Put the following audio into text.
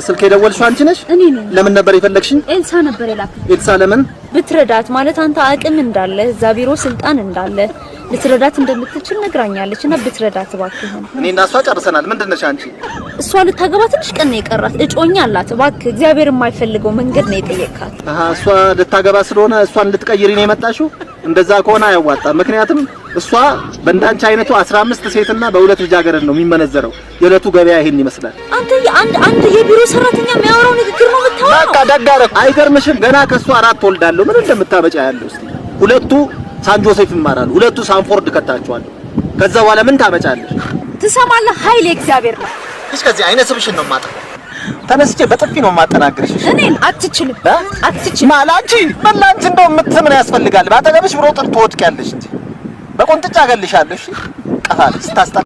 ስልክ የደወልሽው አንቺ ነሽ? እኔ ነኝ። ለምን ነበር የፈለግሽኝ? ኤልሳ ነበር የላከኝ። ኤልሳ ለምን? ብትረዳት ማለት አንተ አቅም እንዳለ እዛ ቢሮ ስልጣን እንዳለ ልትረዳት እንደምትችል ነግራኛለች። እና ብትረዳት እባክህን። እኔ እና እሷ ጨርሰናል። ምንድን ነሽ አንቺ? እሷ ልታገባ ትንሽ ቀን ነው የቀራት። እጮኛ አላት። እባክህ እግዚአብሔር የማይፈልገው መንገድ ነው የጠየቅካት። አሃ፣ እሷ ልታገባ ስለሆነ እሷን ልትቀይሪ ነው የመጣሽው? እንደዛ ከሆነ አያዋጣም። ምክንያቱም እሷ በእንዳንቺ አይነቱ 15 ሴትና በሁለት ልጃገረድ ነው የሚመነዘረው። የዕለቱ ገበያ ይሄን ይመስላል። አንተ የአንድ አንድ የቢሮ ሰራተኛ የሚያወራው ንግግር ነው የምታወራው። በቃ ደግ አደረኩ። አይገርምሽም? ገና ከእሷ አራት ወልዳለሁ። ምን እንደምታመጫ ያለው እስቲ። ሁለቱ ሳን ጆሴፍ ይማራሉ፣ ሁለቱ ሳንፎርድ ከታቸዋለሁ። ከዛ በኋላ ምን ታመጫለሽ? ትሰማለህ? ኃይል የእግዚአብሔር ነው። እስከዚህ አይነ ስብሽን ነው የማጠፋው። ተነስቼ በጥፊ ነው የማጠናግርሽ። እሺ? እኔን አትችልም፣ አትችልም። ማላንቺ መላንቺ እንደው ምን ያስፈልጋል? ባጠገብሽ ብሮ ጥር ትወድቂያለሽ እንጂ በቆንጥጫ እገልሻለሁ። እሺ ቀፋል ስታስጠላ።